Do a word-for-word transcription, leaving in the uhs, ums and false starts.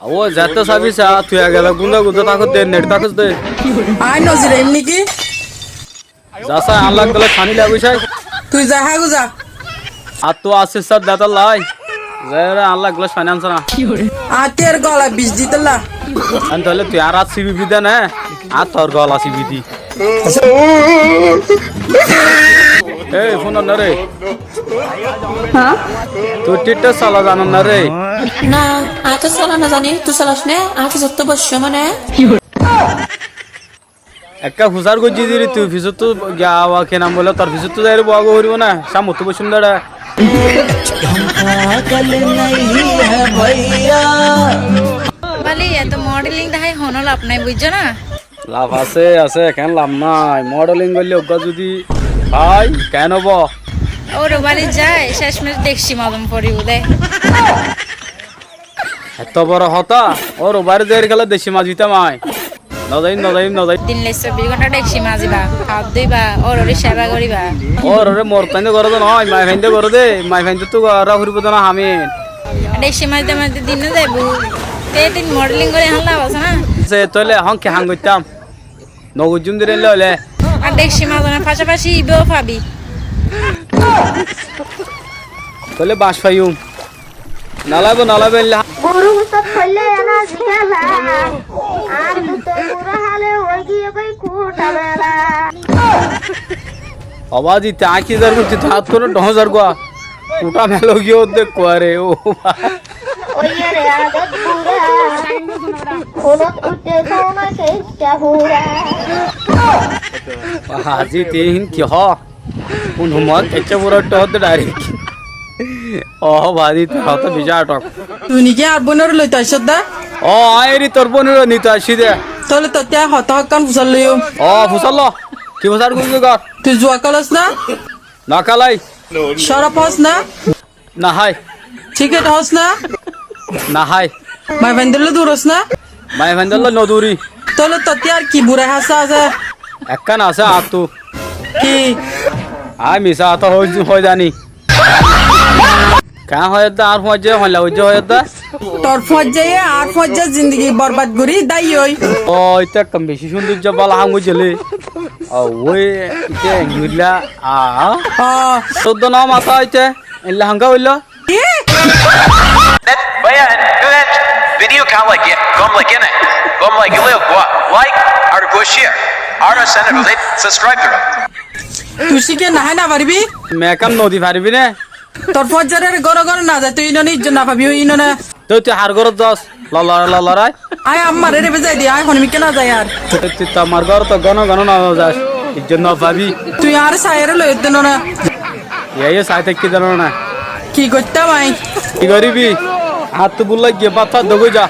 Ó, zeétto sabi sa, tui age za, gúnda gúnda tákos de, net tákos de. Aññí no ziraiyum niki? Za sa, añár lagói gólai faní loi aibói sai. Tui za, hágu za. Ar tui asís sá de tolla. Zaiyóre añár lagói gólai faní ansa na. Añár tor gola bic di tolla. Aññí toile tui añár át sibibi de né, aññí tor gola sibi di. Ei, fúnor na re. Há? Tui TikTok sola zanos na re? Na, aññí to sola no zani, tui solas né, aññí fisóttu boiccó mane. Ekká fusár goijjí de re tui, fisóttu giya awa ki nam boile, tor fisóttu zaiyóre bowa foribó na, sámottu boiccúm de re. Bali, eto modeling dahái hono laf nai, buijjó na? Laf asé, asé, kiyá laf nai? Modeling goille uggúa zudi fai, kiyá no óibo? Óuro bari zai, céc mec dekci mazon foribó de. Etó boro hotá, óuro bari zaiyóre kiyólla dekci mazitam aññí. No zaiyum, no zaiyum, no zaiyum. Din loi sobbic gonta dekci maziba, hát dúiba, óurore seba goriba. Óurore morotfainde goré de no, maiyafainde goré de, maiyafaindettu gorá foribó de no ham iín. Dekci mazite mazite din no zaibo. Te din modeling gorí ehón laf asé na? Ze toile ehón ki ham goittám? No goijjúm de re óile. Ar dekci mazonor facafaci ibáo fabi. Toile bac faiyum. No laibo, no laibo, illa. Guru usat hoile ena zigala. Ar duto guru hale oi giye goi kuta mela. Ó bazi, te aññí ki zar goijjí, te añár tore dhoñr zar gua. Kuta mela ói giye de kuare, ó. Oiyere adat pura. Hulot utte sona kecca pura. Ó bazi, te iín ki hoó? Kun humot kecca pura utte hoó de direct. Ó bazi, te hoó to bicí atok. Tui niki añár boinore loito aiccós de? Ó, aññí eri tor boinore nito aiccí de. Tóile tottú aññí hotá hokkán fusár loiyum. Ó, fusár lo. Ki fusár gorí gor? Tui zua kélos na? No kélai. Córob hós na? No hái. Sigaret hós na? No hái. Maiyafaindólla duros na? Maiyafaindólla no duri. Tóile tottú ar ki bura hásá asé? Ekkán asé añáttu. Ki? Aññí misá hotá hoi, hoi zani. Keén hoiyós de, añár fuañijje hoilla goijjé hoiyós de? Tor fuañijjaye añár fuañijjar zindigi borbad gorí dáiye ói. Ó, íte ekkán bicí cúndoijja bála ham goijjé le. Ó, ói, íte engurila, a. Ó. Tor de no matá íte, eilla hangá óilo? Ki? Báiya, video keén lage? Gom lage né? Gom lagile uggwá like ar uggwá share. Ar channel ore subscribe goró. Tui cíke nahái no faribi? Makeup no di faribi né? Tor fuañijjaré góre góre no zai, tui inone izzot no fabi, inone. Tói tui har górot zas, lolor-, lolorái? Aññí ammáre rebe zai de, aññí hono mikká no zai ar. Tói tui to ammár górot góne góne no zas, izzot no fabi. Tui añáre saiyóre loi de no na. Iyá, iyá, sai táikki de no na. Ki goittám aññí? Ki goribi? Añáttu búk laiggé, bát fat dogói za.